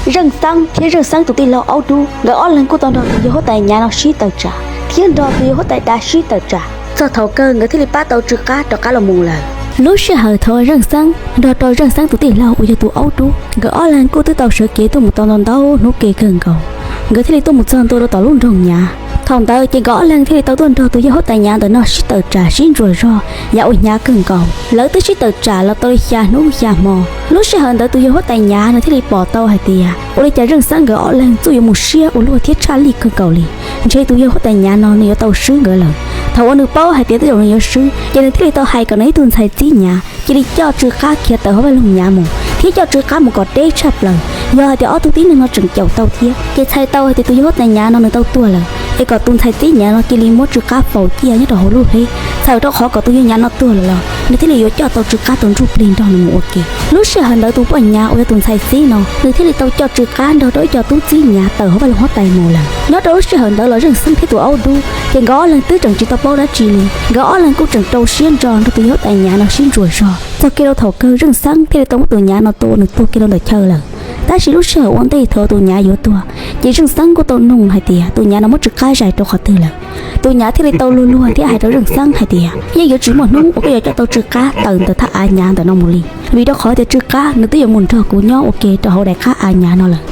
Zeej Xeeb thiab Zeej Xeeb tus tij laug Aub Dub nkawd ob leeg kuj tau nrog tus yawg huab tais Nyav no sib tawm tsam thiab nrog tus yawg huab tais Dav sib tawm tsam txog thaum kawg nkawd thiaj li pab tau Tsw Qab rov qab los mus lawm. Lub sij hawm thaum Zeej Xeeb nrog rau Zeej Xeeb tus tij laug uas yog tus Aub Dub nkawd ob leeg kuj twb tau sawv kev tuaj mus tau ntau ntau hnub kev kawg nkaus, nkawd thiaj li tuaj mus txog ntua rau tom lub nroog Nyav. Thaum ntawd ces nkawd ob leeg thiaj li tau tuaj nrog tus yawg huab tais Nyav ntawm no sib tawm tsam sib ntsuas zog yav uas hnyav kawg nkaus. Lawv twb sib tawm tsam los tau li xya hnub xya hmo. Lub sij hawm ntawd tus yawg huab tais Nyav nws thiaj li pom tau hais tias ua li cas Zeej Xeeb nkawd ob leeg txuj yuav mus siab ua luaj thiab tshaj lij kawg nkaus li. Ntshe tus yawg huab tais Nyav no nws yuav tau swb nkawd lawm. Thaum uas nws paub hais tias tej zaum nws yuav swb ces nws thiaj li tau hais kom nws ib tug ntxhais txib Nyav cia li coj Tsw Qab khiav tawm hauv vaj loog Nyav mus thiab coj Tsw Qab mus kom deb tshaj plaws. Yog hais tias ob tug tib neeg no tseem caum tau thiab ces txhais tau hais tias tus yawg huab tais Nyav no nws tau tuag lawm, es kom tus ntxhais txib Nyav no cia li muab Tsw Qab faus ciaj nyob rau hauv lub hleb, txhawm rau qhov kom tus yawg Nyav no tuag lawm los nws thiaj li yuav coj tau Tsw Qab tau nruj plig nrog nws mus ua ke. Lub sij hawm ntawd tus poj Nyav uas yog tus ntxhais txib no nws thiaj li tau coj Tsw Qab nrog rau ib co tub txib Nyav tawm hauv vaj loog huab tais mus lawm. Nyob rau lub sij hawm ntawd los Zeej Xeeb thiab tus Aub Dub ces nkawd ob leeg twb tseem tsis tau paub dab tsi li, nkawd ob leeg kuj tseem rau siab ntso nrog tus yawg huab tais Nyav no sib ntsuas zog. Txog kiag rau thaum kawg Zeej Xeeb thiaj li tau muab tus Nyav no tua ua nws tuag kiag rau ntawm chaw lawm. Tab sis lub sij hawm ua ntej thaum tus Nyav yuav tuag ces Zeej Xeeb kuj tau nug hais tias tus Nyav no muab Tsw Qab zais rau qhov twg lawm. Tus Nyav thiaj li tau luag luag thiab hais rau Zeej Xeeb hais tias yeej yuav tsis muaj hnub uas koj yuav coj tau Tsw Qab tawm ntawm thaj av Nyav ntawm no mus li, vim rau qhov tias Tsw Qab nws twb yuav mus nrog kuv nyob ua ke rau hauv daim qab av Nyav no lawm.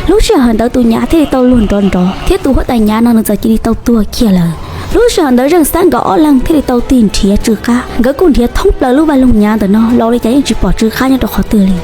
Lub sij hawm ntawd tus Nyav thiaj li tau luag nrov nrov thiab tus huab tais Nyav no nws txawm cia li tau tuag kiag lawm. Lub sij hawm ntawd Zeej Xeeb nkawd ob leeg thiaj li tau tig nrhiav Tsw Qab, nkawd kuj nrhiav thoob plaws lub vaj loog Nyav ntawm no los ua li cas yeej tsis pom Tsw Qab nyob rau qhov twg li.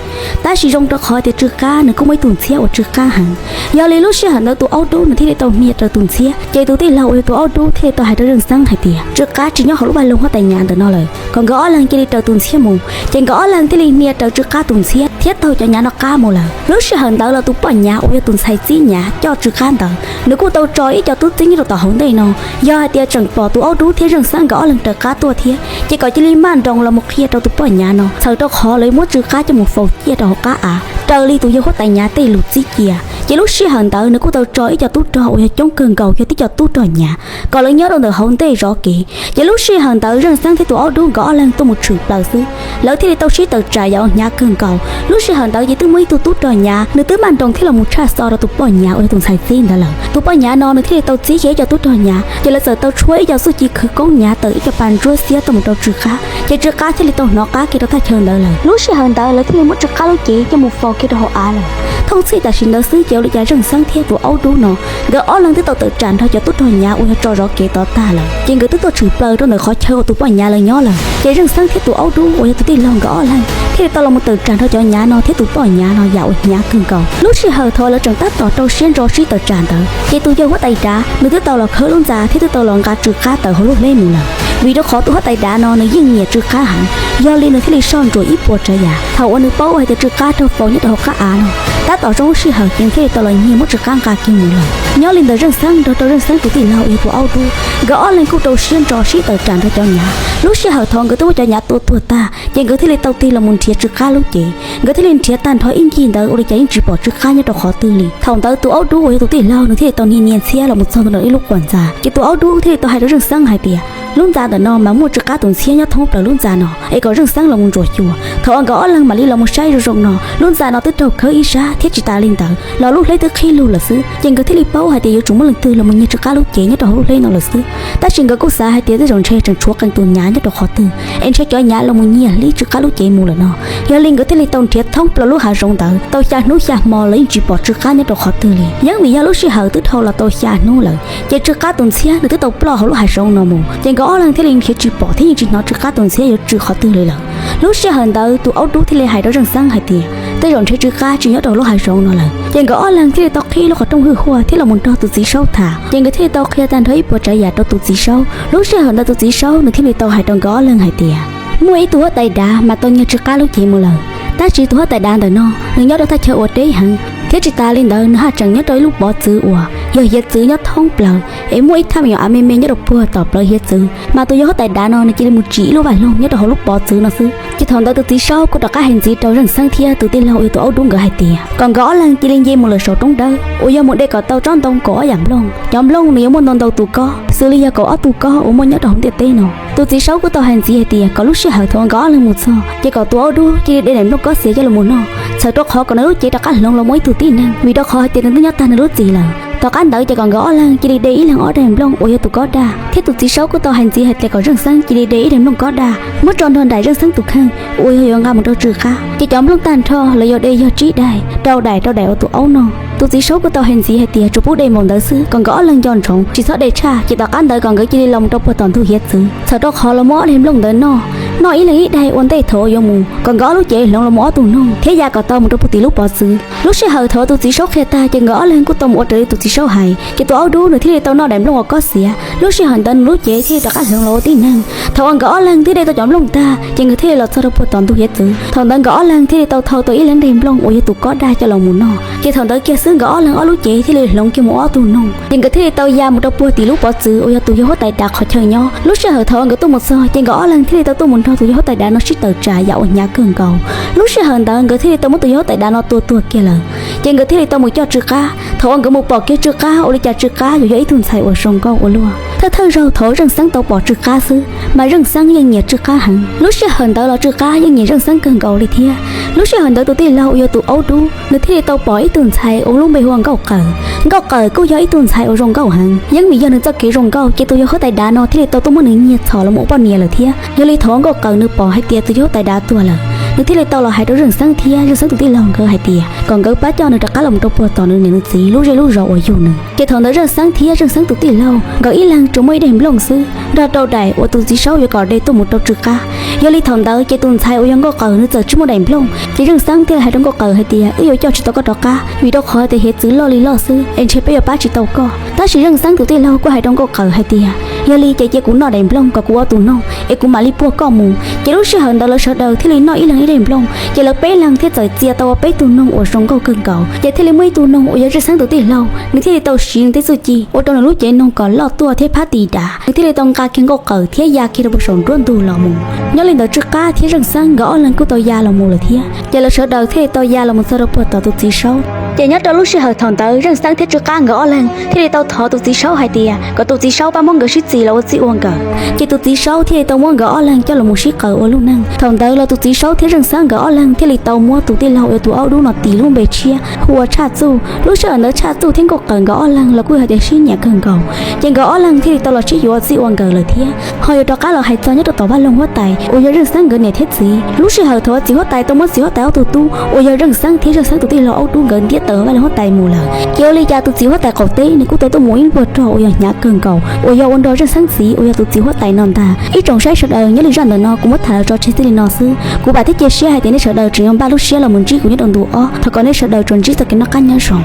Tab sis zoo rau qhov tias Tsw Qab nws kuj muaj ib tug ntxhiab uas Tsw Qab heev. Yog li lub sij hawm ntawd tus Aub Dub nws thiaj li tau hnia raws tus ntxhiab, ces tus tij laug uas yog tus Aub Dub thiaj li tau hais rau Zeej Xeeb hais tias Tsw Qab tsis nyob hauv lub vaj loog huab tais Nyav ntawm no lawm, kom nkawd ob leeg cia li raws tus ntxhiab mus. Ces nkawd ob leeg thiaj li hnia raws Tsw Qab tus ntxhiab thiab taug cov Nyav no qab mus lawm. Lub sij hawm ntawd los tus poj Nyav uas yog tus ntxhais txib Nyav coj Tsw Qab ntawd nws kuj tau tso ib co tub txib nyob rau tom hauv ntej no. Yog hais tias tseem pom tus Aub Dub thiab Zeej Xeeb nkawd ob leeg raws qab tuaj thiab ces kom cia li maj nroos los mus qhia rau tus poj Nyav no, txhawm rau qhov lawv muab Tsw Qab coj mus faus ciaj rau hauv qab av raws li tus yawg huab tais Nyav tej lus txib cia. Ces lub sij hawm ntawd nws kuj tau tso ib co tub rog uas yog coob kawg nkaus yog tib co tub rog Nyav kom lawv nyob rau ntawm hauv ntej zov kev. Ces lub sij hawm ntawd Zeej Xeeb thiab tus Aub Dub nkawd ob leeg tuaj mus tshwm plaws xwb, lawv thiaj li tau sib tawm tsam yav uas hnyav kawg nkaus. Lub sij hawm ntawd ces twb muaj ib tug tub rog Nyav nws twb maj nroos thiab los mus tshaj xo rau tus poj Nyav uas yog tus ntxhais txib ntawd lawm. Tus poj Nyav no nws thiaj li tau txib kiag ib co tub rog Nyav, ces lawv txawm tau tshuab ib co txuj ci khawv koob Nyav tawm ib co pas ntsuab xiab tuaj mus rau Tsw Qab, ces Tsw Qab thiaj li tau hnov qab kiag rau thaj chaw ntawd lawm. Lub sij hawm ntawd lawv thiaj li muab Tsw Qab lub cev coj mus faus kiag rau hauv av lawm. Thooj txhij tam sim ntawd xwb ces ua li cas Zeej Xeeb thiab tus Aub Dub no nkawd ob leeg twb tau tawm tsam nrog cov tub rog Nyav uas yog tso zov kev tod tag lawm, ces nkawd twb tuaj tshwm plaws rau ntawm qhov chaw uas tus poj Nyav lawv nyob lawm. Ces Zeej Xeeb thiab tus Aub Dub uas yog tus tij laug nkawd ob leeg thiaj li tau los mus tawm tsam nrog cov Nyav no thiab tus poj Nyav no yam uas hnyav kawg nkaus. Lub sij hawm thaum lawv tseem tab tom rau siab ntso sib tawm tsam ntawd ces tus yawg huab tais Dav nws twb tau los khawb lub ntxa thiab twb tau los nqa Tsw Qab tawm hauv lub hleb mus lawm. Vim rau qhov tus huab tais Dav no nws yeej nyiam Tsw Qab heev, yog li nws thiaj li soj ntsuam ib puas tsav yam. Thaum uas nws paub hais tias Tsw Qab raug faus nyob rau hauv qab av no, tab tom zoo lub sij hawm ces nws thiaj li tau los nyiag muab Tsw Qab nqa kiag mus lawm. Nyob li ntawd Zeej Xeeb nrog rau Zeej Xeeb tus tij laug uas yog tus Aub Dub, nkawd ob leeg kuj rau siab ntso sib tawm tsam nrog cov Nyav. Lub sij hawm thaum nkawd twb muab cov Nyav tua tuag tag ces nkawd thiaj li tau tig los mus nrhiav Tsw Qab lub cev. Nkawd thiaj li nrhiav tag nrho ib ncig ntawd ua li cas yeej tsis pom Tsw Qab nyob rau qhov twg li. Thaum ntawd tus Aub Dub uas yog tus tij laug nws thiaj li tau nias nias ntxhiab los mus txog ntawm ib lub quas ntxa, ces tus Aub Dub thiaj li tau hais rau Zeej Xeeb hais tias lub ntxa ntawm no mas muaj Tsw Qab tus ntxhiab nyob thoob plaws lub ntxa no, es kom Zeej Xeeb los mus ntsuam xyuas. Thaum uas nkawd ob leeg mam li los mus saib zoo zoo no, lub ntxa no twb raug khawb ib sab thiab tsis tas li ntawd los lub hleb twb qhib lug lawm xwb. Ces nkawd thiaj li paub hais tias yuav tsum muaj leej twg los mus nyiag Tsw Qab lub cev nyob rau hauv lub hleb no lawm xwb. Tab sis nkawd kuj xav hais tias tej zaum ntshe tseem tshuav qee tus Nyav nyob rau qhov twg, es ntshe cov Nyav los mus nyiag hlib Tsw Qab lub cev mus lawm no. Yog li nkawd thiaj li tau nrhiav thoob plaws lub hav zoov ntawd tau xya hnub xya hmo los yeej tsis pom Tsw Qab nyob rau qhov twg li. Yeeb vim yog lub sij hawm twb dhau los tau xya hnub lawm, ces Tsw Qab tus ntxhiab nws twb tau ploj hauv lub hav zoov no mus, ces nkawd ob leeg thiaj li nrhiav tsis pom thiab yeej tsis hnov Tsw Qab tus ntxhiab yuav tsw qhov twg li lawm. Lub sij hawm ntawd tus Aub Dub thiaj li hais rau Zeej Xeeb hais tias tej zaum ntshe Tsw Qab tsis nyob rau lub hav zoov no lawm. Ces nkawd ob leeg thiaj li tau qhib lub qhov rooj hwj huaj thiab los mus nrog tus txiv saub tham, ces nkawd thiaj li tau qhia tag nrho ib puas tsav yam rau tus txiv saub. Lub sij hawm ntawd tus txiv saub nws thiaj li tau hais rau nkawd ob leeg hais tias muaj ib tug huab tais dav mas tau nyiag Tsw Qab lub cev mus lawm, tab sis tus huab tais dav ntawm no nws nyob rau thaj chaw uas deb heev, thiab tsis tas li ntawd nws haj tseem nyob rau ib lub pov txwv uas yog hiav txwv nyob thoob plaws, es muaj ib thaj me nyuam av me me nyob rau puag tom plawv hiav txwv, mas tus yawg huab tais dav no nws cia li mus tsim ib lub vaj loog nyob rau hauv lub pov txwv no xwb. Ces thaum ntawd tus txiv saub kuj rov qab hais ntxiv rau Zeej Xeeb thiab tus tij laug uas yog tus aub dub nkawd hais tias kom nkawd ob leeg cia li nce mus lawm saum roob dawb uas yog mus de kom tau tsob ntoo kaum ob yam nplooj. Cov nplooj nws yuav muaj ntau ntau tus kob, xws li yog kaum ob tus kob uas muaj nyob rau hauv ntiaj teb no. Tus txiv saub kuj tau hais ntxiv hais tias kom lub sij hawm thaum uas nkawd ob leeg mus txog ces kom tus aub dub cia li de daim nplooj kob xiav coj los mus noj, txhawm rau qhov kom nws lub cev rov qab hloov los muaj ib tug tib neeg, vim rau qhov hais tias nws twb nyob tag nws lub txim lawm. Tom qab ntawd ces kom nkawd ob leeg cia li de ib leeg ob daim nplooj uas yog tus kob daj, thiab tus txiv saub kuj tau hais ntxiv hais tias kom Zeej Xeeb cia li de ib daim nplooj kob daj muab tso nrog nraim Zeej Xeeb tus kheej uas yog yuav nqa mus rau Tsw Qab. Ces cov nplooj tag nrho lawv yuav de yog tsib daim, rau daim rau daim uas tus aub noj. Tus txiv saub kuj tau hais ntxiv hais tias tsuas pub de npaum ntawd xwb, kom nkawd ob leeg nco ntsoov tsis txhob de tshaj, ces tom qab ntawd kom nkawd cia li los mus rau puag tom ntug hiav txwv, txhawm rau qhov los muab ob daim nplooj ntawd noj, noj ib leeg ib daim ua ntej thaum uas yuav mus, kom nkawd ob lub cev hloov los mus ob tug noog thiab ya kom tau mus rau puag tim lub pov txwv. Lub sij hawm thaum uas tus txiv saub qhia tag ces nkawd ob leeg kuj tau mus ua raws li tus txiv saub hais, ces tus aub dub nws thiaj li tau noj daim nplooj uas kob xiav. Lub sij hawm ntawd nws lub cev thiaj li rov qab hloov los ua tib neeg. Thaum uas nkawd ob leeg twb de tau cov nplooj tag ces nkawd thiaj li los txog rau puag tom ntug hiav txwv. Thaum ntawd nkawd ob leeg thiaj li tau thau tau ib leeg daim nplooj uas yog tus kob daj coj los mus noj. Ces thaum ntawd kiag xwb nkawd ob leeg ob lub cev thiaj li hloov kiag mus ob tug noog, ces nkawd thiaj li tau ya mus rau puag tim lub pov txwv uas yog tus yawg huab tais dav qhov chaw nyob. Lub sij hawm thaum uas nkawd tuaj mus txog ces nkawd ob leeg thiaj li tau tuaj mus nrog tus yawg huab tais dav no sib tawm tsam yam uas hnyav kawg nkaus. Lub sij hawm ntawd nkawd thiaj li tau muab tus yawg huab tais dav no tua tuag kiag lawm. Ces nkawd thiaj li tau mus coj Tsw Qab. Thaum uas nkawd mus pom kiag Tsw Qab ua li cas Tsw Qab yuav yog ib tug ntxhais uas zoo nkauj ua luaj. Thawj thawj zaug thaum Zeej Xeeb tau pom Tsw Qab xwb mas Zeej Xeeb yeej nyiam Tsw Qab heev. Lub sij hawm ntawd los Tsw Qab yeej nyiam Zeej Xeeb kawg nkaus li thiab. Lub sij hawm ntawd tus tij laug uas yog tus aub dub nws thiaj li tau pom ib tug ntxhais uas lub npe hu ua Nkauj Qawm. Nkauj Qawm kuj yog ib tug ntxhais uas zoo nkauj heev, yeej vim yog nws txoj kev zoo nkauj ces tus yawg huab tais dav no thiaj li tau tuaj muab nws nyiag txhom los mus ua poj niam lawm thiab. Yog li thaum Nkauj Qawm nws pom hais tias tus yawg huab tais dav tuag lawm, nws thiaj li tau los hais rau Zeej Xeeb thiab Zeej Xeeb tus tij laug nkawd hais tias kom nkawd pab coj nws rov qab los mus rau puag tom nws niam nws txiv lub zej lub zos uas yug nws. Ces thaum ntawd Zeej Xeeb thiab Zeej Xeeb tus tij laug nkawd ib leeg tsuas muaj ib daim nplooj xwb, nrog rau daim uas tus txiv saub yuav kom de tuaj mus rau Tsw Qab. Yog li thaum ntawd ces tus ntxhais uas yog Nkauj Qawm nws txawm tsis muaj daim nplooj, ces Zeej Xeeb thiaj li hais rau Nkauj Qawm hais tias wb yuav coj tsis tau koj rov qab, vim rau qhov tias hiav txwv loj li loj xwb es ntshe peb yuav pab tsis tau koj. Tab sis Zeej Xeeb tus tij laug kuj hais rau Nkauj Qawm hais tias yog li ces cia kuv noj daim nplooj kom kuv ua tus noog es kuv mam li puag koj mus. Ces lub sij hawm ntawd lawv sawv daws thiaj li noj ib leeg ib daim nplooj, ces lawv peb leeg thiaj txawm txia tau ua peb tug noog uas zoo nkauj kawg nkaus. Ces thiaj li muaj ib tug noog uas yog Zeej Xeeb tus tij laug, nws thiaj li tau siv nws tej txuj ci ua rau nws lub cev noog kom loj tuaj thiab phab ti dav, nws thiaj li tau nqa kiag Nkauj Qawm thiab ya kiag rau puag saum nruab ntug los mus. Nyob li ntawd Tsw Qab thiab Zeej Xeeb nkawd ob leeg kuj tau ya los mus lawm thiab. Ces lawv sawv daws thiaj li tau ya los mus txog rau puag tom tus txiv saub. Ces nyob rau lub sij hawm thaum ntawd Zeej Xeeb thiab Tsw Qab nkawd ob leeg thiaj li tau thov tus txiv saub hais tias kom tus txiv saub pab muab nkawd sib txis los ua txij ua nkawm. Ces tus txiv saub thiaj li tau muab nkawd ob leeg coj los mus sib qaws ua lub neej. Thaum ntawd los tus txiv saub thiab Zeej Xeeb nkawd ob leeg thiaj li tau muab tus tij laug uas tus aub dub no tis lub npe tshiab hu ua Tshaj Txuj. Lub sij hawm ntawd Tshaj Txuj thiab Nkauj Qawm nkawd ob leeg los kuj hais tias sib nyiam kawg nkaus, ces nkawd ob leeg thiaj li tau los sib yuav ua txij ua nkawm lawm thiab. Ho yuav rov qab los hais txog nyob rau tom vaj loog huab tais uas yog Zeej Xeeb nkawd niam thiab txiv. Lub sij hawm thaum uas txiv huab tais tau muab txiv huab tais ob tug tub uas yog Zeej Xeeb thiab Zeej Xeeb tus tij laug aub dub nkawd ntiab tawm vaj loog huab tais mus lawm, ces ua li cas tus txiv huab tais qaum teb nws kuj tau tuaj mus ib npuag rog uas yog hnyav kawg nkaus uas yog ua nrog Zeej Xeeb txiv uas yog tus txiv huab tais no ntag. Ib tsoom saib sawv daws, nyob li zaj ntawm no kuv muab tham los tso tseg txij li no xwb. Kuv vam thiab cia siab hais tias nej sawv daws tseem yuav npaj lub siab los mus ntsib kuv nyob rau ntu ob. Thov kom nej sawv daws tsuas ntsib txoj kev noj qab nyob zoo.